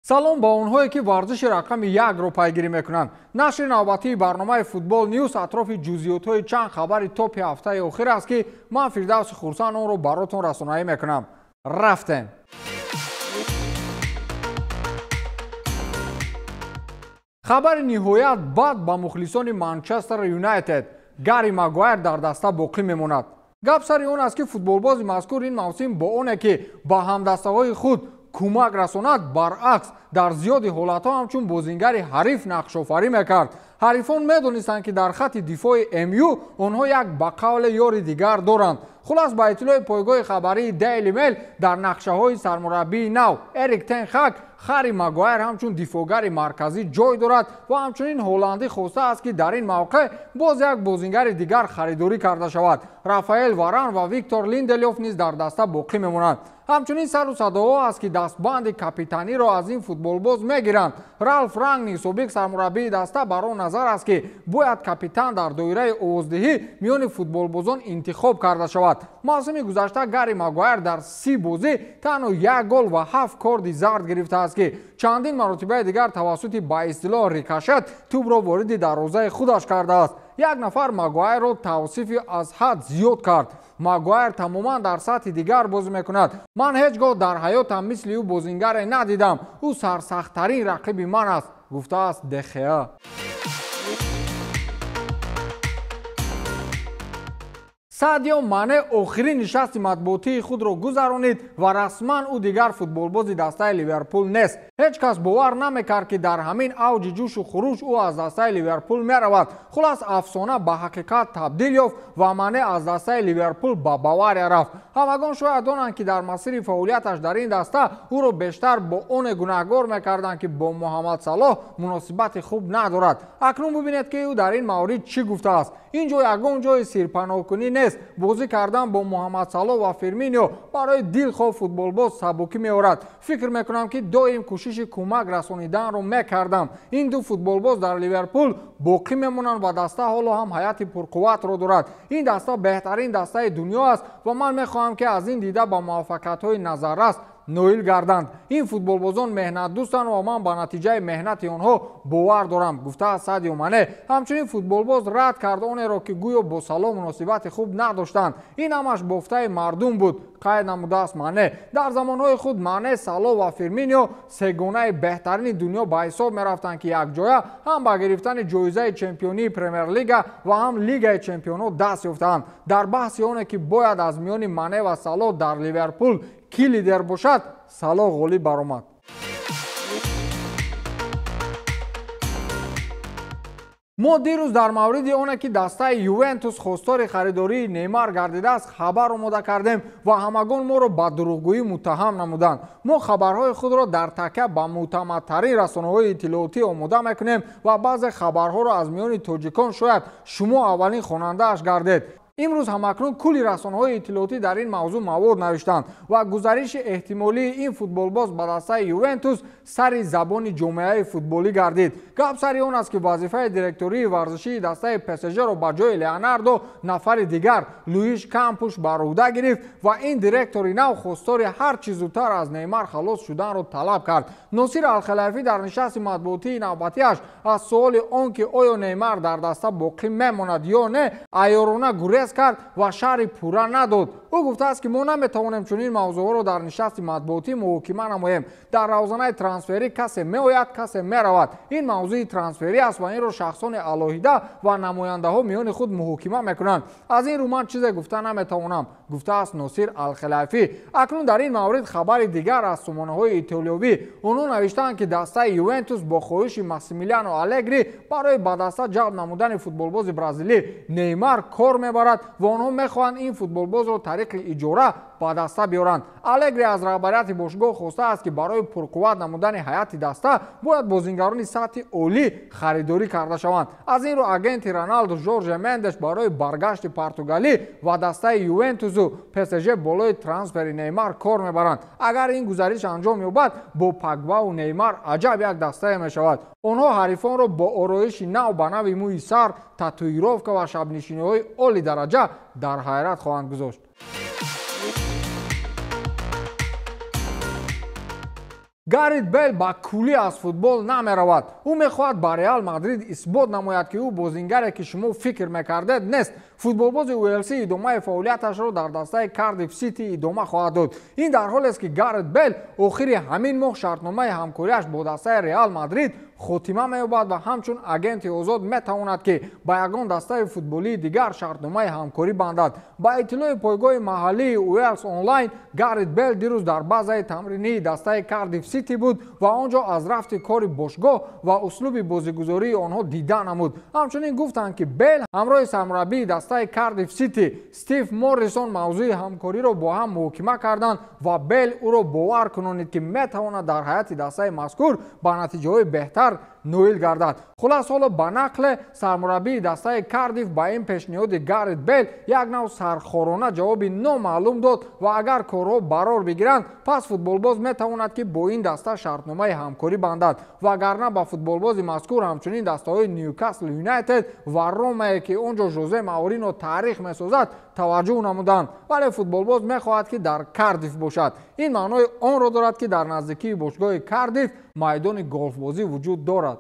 Салом ба онҳое, ки варзиши рақами якро пайгирӣ мекунанд. Нашри навбатии барномаи Футбол Ньюс атрофи ҷузъиётҳои чанд хабари топи ҳафтаи охир аст, ки ман Фирдавси Хурсанд онро баротон расонаӣ мекунам. Рафтем! Хабари ниҳоят бад ба мухлисони Манчестер Юнайтед. Гарри Магуайр дар даста боқӣ мемонад. Гап сари он аст, ки футболбози мазкур ин мавсим бо оне ки ба ҳамдастаҳои худ кӯмак расонад, баръакс дар зиёди ҳолатҳо ҳамчун бозингари ҳариф нақшофарӣ мекард. Ҳарифон медонистанд, ки дар хатти дифои МЮ онҳо як ба қавле ёри дигар доранд. Хулас, ба иттилои пойгоҳи хабарии Daily Mail, дар нақшаҳои сармураббии нав Эрик тен Хаг Харри Магуайр ҳамчун дифоъгари марказӣ ҷой дорад ва ҳамчунин ҳолландӣ хостааст, ки дар ин мавқеъ боз як бозингари дигар харидорӣ карда шавад. Рафаэл Варан ва Виктор Линделёф низ дар даста боқӣ мемонанд. Ҳамчунин сару садоҳо аст, ки дастбанди капитаниро аз ин футболбоз мегиранд. Ралф Рангник, собиқ сармураббии даста, бар он назар аст, ки бояд капитан дар доираи овоздиҳӣ миёни футболбозон интихоб карда шавад. Мавсими гузашта Гарри Магуайр дар 30 бозӣ танҳо як гол ва 7 корди зард гирифтааст, ки чандин маротибаи дигар тавассути ба истилоҳ рикошет тӯбро вориди дарвозаи худаш кардааст. Як нафар Магуайрро тавсифи аз ҳад зиёд кард. Магуайр тамоман дар сатҳи дигар бозӣ мекунад. Ман ҳеҷ гоҳ дар ҳаётам мисли ӯ бозингаре надидам. Ӯ сарсахттарин рақиби ман аст, гуфтааст Де Хеа. Садио Мане охирин нишасти матбуотии худро гузаронид ва расман ӯ дигар футболбози дастаи Ливерпул нест. Ҳеҷ кас бовар намекард, ки дар ҳамин авҷи ҷӯшу хуруш ӯ аз дастаи Ливерпул меравад. Хулас, афсона ба ҳақиқат табдил ёфт ва Мане аз дастаи Ливерпул ба Бавария рафт. Ҳамагон шояд донанд, ки дар масири фаъолияташ дар ин даста ӯро бештар бо оне гунаҳгор мекарданд, ки бо Муҳаммад Салоҳ муносибати хуб надорад. Акнун бибинед, ки ӯ дар ин маврид чӣ гуфтааст. Ин ҷо ягон ҷои сирпаноҳкунӣ нест. Бозӣ кардан бо Муҳаммад Салоҳ ва Фирминио барои дилхоҳ футболбоз сабукӣ меорад. Фикр мекунам, ки доим кӯшиши кӯмак расониданро мекардам. Ин ду футболбоз дар Ливерпул боқӣ мемонанд ва даста ҳоло ҳам ҳайати пурқувватро дорад. Ин даста беҳтарин дастаи дунё аст ва ман мехоҳам, ки аз ин дида ба муваффақиятҳои назаррас ноил гарданд. Ин футболбозон меҳнатдӯстанд ва ман ба натиҷаи меҳнати онҳо бовар дорам, гуфтааст Садио Мане. Ҳамчунин футболбоз рад кард онеро, ки гӯё бо Салоҳ муносибати хуб надоштанд. Ин ҳамаш бофтаи мардум буд, қайд намудааст Мане. Дар замонҳои худ Мане, Салоҳ ва Фирминио сегонаи беҳтарини дунё ба ҳисоб мерафтанд, ки якҷоя ҳам ба гирифтани ҷоизаи чемпионии Премер-лига ва ҳам Лигаи чемпионҳо даст ёфтаанд. Дар баҳси оне, ки бояд аз миёни Мане ва Салоҳ дар Ливерпул ки лидер бошад, Салоҳ ғолиб баромад. Мо дирӯз дар мавриди оне, ки дастаи Ювентус хостори харидории Неймар гардидааст, хабар омода кардем ва ҳамагон моро ба дурӯғгӯӣ муттаҳам намуданд. Мо хабарҳои худро дар такя ба мӯътамадтарин расонаҳои иттилоотӣ омода мекунем ва баъзе хабарҳоро аз миёни тоҷикон шояд шумо аввалин хонандааш гардед. Имрӯз ҳамакнун кулли расонаҳои иттилоотӣ дар ин мавзӯъ мавод навиштанд ва гузариши эҳтимолии ин футболбоз ба дастаи Ювентус сари забони ҷомеаи футболӣ гардид. Гап сари он аст, ки вазифаи директории варзишии дастаи ПСЖ-ро ба ҷои Леонардо нафари дигар Луиш Кампуш бар уҳда гирифт ва ин директори нав хостори ҳар чӣ зудтар аз Неймар халос шуданро талаб кард. Носир Алхалайфӣ дар нишасти матбуотии навбатиаш аз суоли он, ки оё Неймар дар даста боқӣ мемонад ё не, айёрона гурез кард ва шаҳри пурра надод. Ӯ гуфтааст, ки мо наметавонем чунин мавзӯъҳоро дар нишасти матбуотӣ муҳокима намоем. Дар равзанаи трансферӣ касе меояд, касе меравад. Ин мавзӯи трансферӣ аст ва инро шахсони алоҳида ва намояндаҳо миёни худ муҳокима мекунанд. Аз ин рӯ ман чизе гуфта наметавонам, гуфтааст Носир Алхалайфӣ. Акнун дар ин маврид хабари дигар аз сомонаҳои итолиёвӣ. Онҳо навиштаанд, ки дастаи Ювентус бо хоҳиши Массимилиано Алегри барои ба даста ҷалб намудани футболбози бразилӣ Неймар кор мебарад ва онҳо мехоҳанд ин футболбозро тариқи иҷора ба даста биёранд. Алегри аз раҳбарияти бошгоҳ хостааст, ки барои пурқувват намудани ҳайати даста бояд бозингарони сатҳи олӣ харидорӣ карда шаванд. Аз ин рӯ агенти Роналду Жорже Мендеш барои баргашти Португалӣ ва дастаи Ювентусу ПСЖ болои трансфери Неймар кор мебаранд. Агар ин гузариш анҷом ёбад, бо Погбаву Неймар аҷаб як дастае мешавад. Онҳо ҳарифонро бо ороиши нав ба нави мӯи сар, татуировка ва шабнишиниҳои оли дараҷа дар ҳайрат хоҳанд гузошт. Гарет Бейл ба куллӣ аз футбол намеравад. Ӯ мехоҳад ба Реал Мадрид исбот намояд, ки ӯ бозингаре, ки шумо фикр мекардед, нест. Футболбози Уэлси идомаи фаъолияташро дар дастаи Кардиф Сити идома хоҳад дод. Ин дар ҳолест, ки Гарет Бейл охири ҳамин моҳ шартномаи ҳамкориаш бо дастаи Реал Мадрид хотима меёбад ва ҳамчун агенти озод метавонад, ки ба ягон дастаи футболии дигар шартномаи ҳамкорӣ бандад. Ба иттилои пойгоҳи маҳаллии Уэлс онлайн, Гарет Бейл дирӯз дар базаи тамринии дастаи Кардиф Сити буд ва он ҷо аз рафти кори бошгоҳ ва услуби бозигузории онҳо дида намуд. Ҳамчунин гуфтанд, ки Бейл ҳамроҳи сармураббии дастаи Кардиф Сити Стив Моррисон мавзӯи ҳамкориро бо ҳам муҳокима карданд ва Бейл ӯро бовар кунонид, ки метавонад дар ҳайати дастаи мазкур ба натиҷаҳои беҳтар ноил гардад. Хулас, ҳоло ба нақле сармураббии дастаи Кардиф ба ин пешниҳоди Гарет Бейл як нав сархорона ҷавоби номаълум дод ва агар корҳо барор бигиранд, пас футболбоз метавонад, ки бо ин даста шартномаи ҳамкорӣ бандад, вагарна ба футболбози мазкур ҳамчунин дастаҳои Ньюкасл Юнайтед ва Ромае, ки он ҷо Жозе Маурино таърих месозад, таваҷҷӯҳ намуданд. Вале футболбоз мехоҳад, ки дар Кардиф бошад. Ин маънои онро дорад, ки дар наздикии бошгоҳи Кардиф майдони голфбозӣ вуҷуд дорад.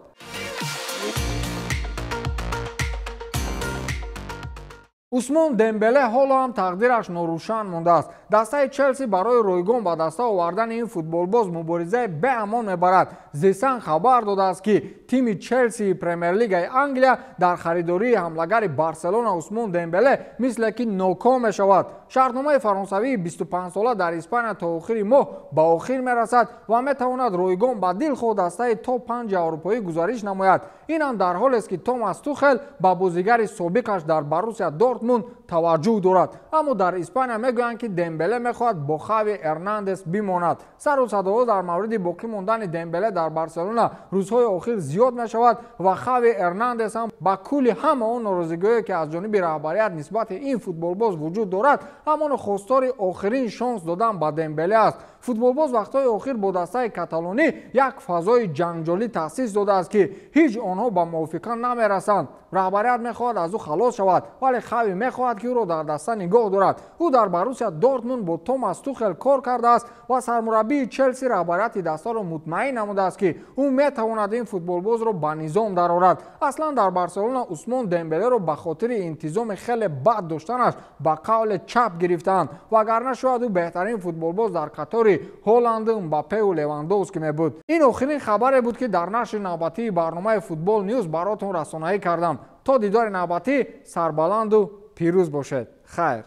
Усмон Дембеле ҳоло ҳам тақдираш норӯшан мондааст. Дастаи Челси барои ройгон ба даста овардани ин футболбоз муборизаи беамон мебарад. Зесан хабар додааст, ки тими Челсии Премер-лигаи Англия дар харидории ҳамлагари Барселона Усмон Дембеле мисле ки ноком мешавад. Шартномаи фаронсавии 25-сола дар Испания то охири моҳ ба охир мерасад ва метавонад ройгон ба дилхоҳ дастаи топ 5 аврупоӣ гузариш намояд. Ин ҳам дар ҳолест, ки Томас Тухел ба бозигари собиқаш дар Боруссия Дортмунд таваҷҷӯҳ дорад. Аммо дар Испания мегӯянд, ки Дембеле мехоҳад бо Хави Эрнандес бимонад. Сару садоҳо дар мавриди боқӣ мондани Дембеле дар Барселона рӯзҳои охир зиёд мешавад ва Хави Эрнандес ҳам ба кулли ҳама он норозигиҳое, ки аз ҷониби раҳбарият нисбати ин футболбоз вуҷуд дорад, ҳамон хостори охирин шонс додан ба Дембеле аст. Футболбоз вақтҳои охир бо дастаи каталонӣ як фазои ҷанҷолӣ таъсис додааст, ки ҳеҷ онҳо ба мувофиқа намерасанд. Раҳбарият мехоҳад аз ӯ халос шавад, вале Хави мехоҳад, ки ӯро дар даста нигоҳ дорад. Ӯ дар Боруссия Дортмунд бо Томас Тухел кор кардааст ва сармураббии Челси раҳбарияти дастаро мутмаин намудааст, ки ӯ метавонад ин футболбозро ба низом дарорад. Аслан дар Барселона Усмон Дембелеро ба хотири интизоми хеле бад доштанаш ба қавле чап гирифтаанд, вагарна шояд ӯ беҳтарин футболбоз дар қатори Ҳоланд, Мбаппеу Левандовски мебуд. Ин охирин хабаре буд, ки дар нашри навбатии барномаи Футбол Ньюз баротон расонаӣ кардам. То дидори навбатӣ сарбаланду пирӯз бошед. Хайр.